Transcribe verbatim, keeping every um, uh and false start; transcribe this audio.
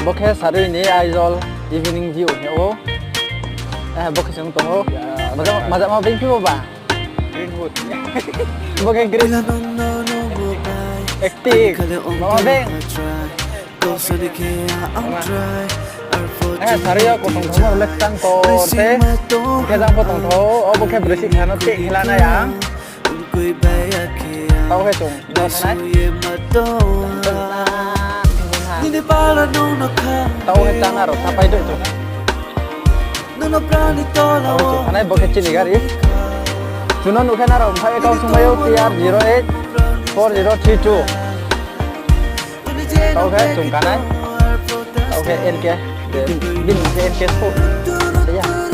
Bo khe Sarui ni Aizawl evening view hing ou. Eh, bo khe chung tong ou. Maja, majama beng phi bo ba? Greenwood. Bo khe Green. Active. Mama beng. Eh, Sarui yo kosong thangmo le kchang tor se. Khe jang pho tongthou, obo khe brisi khano te khela nai ang. Tao khe chung no thanai. Tao khe chana rao sapai doi chung. Tao khe chung thanai, bo khe chini gari. Chung no nuh khe nrao mphai kau sungmai ou, T R zero eight four zero three two. Tao khe chung kanai. Tao khe N K. Bini khe N K Sport. Ya.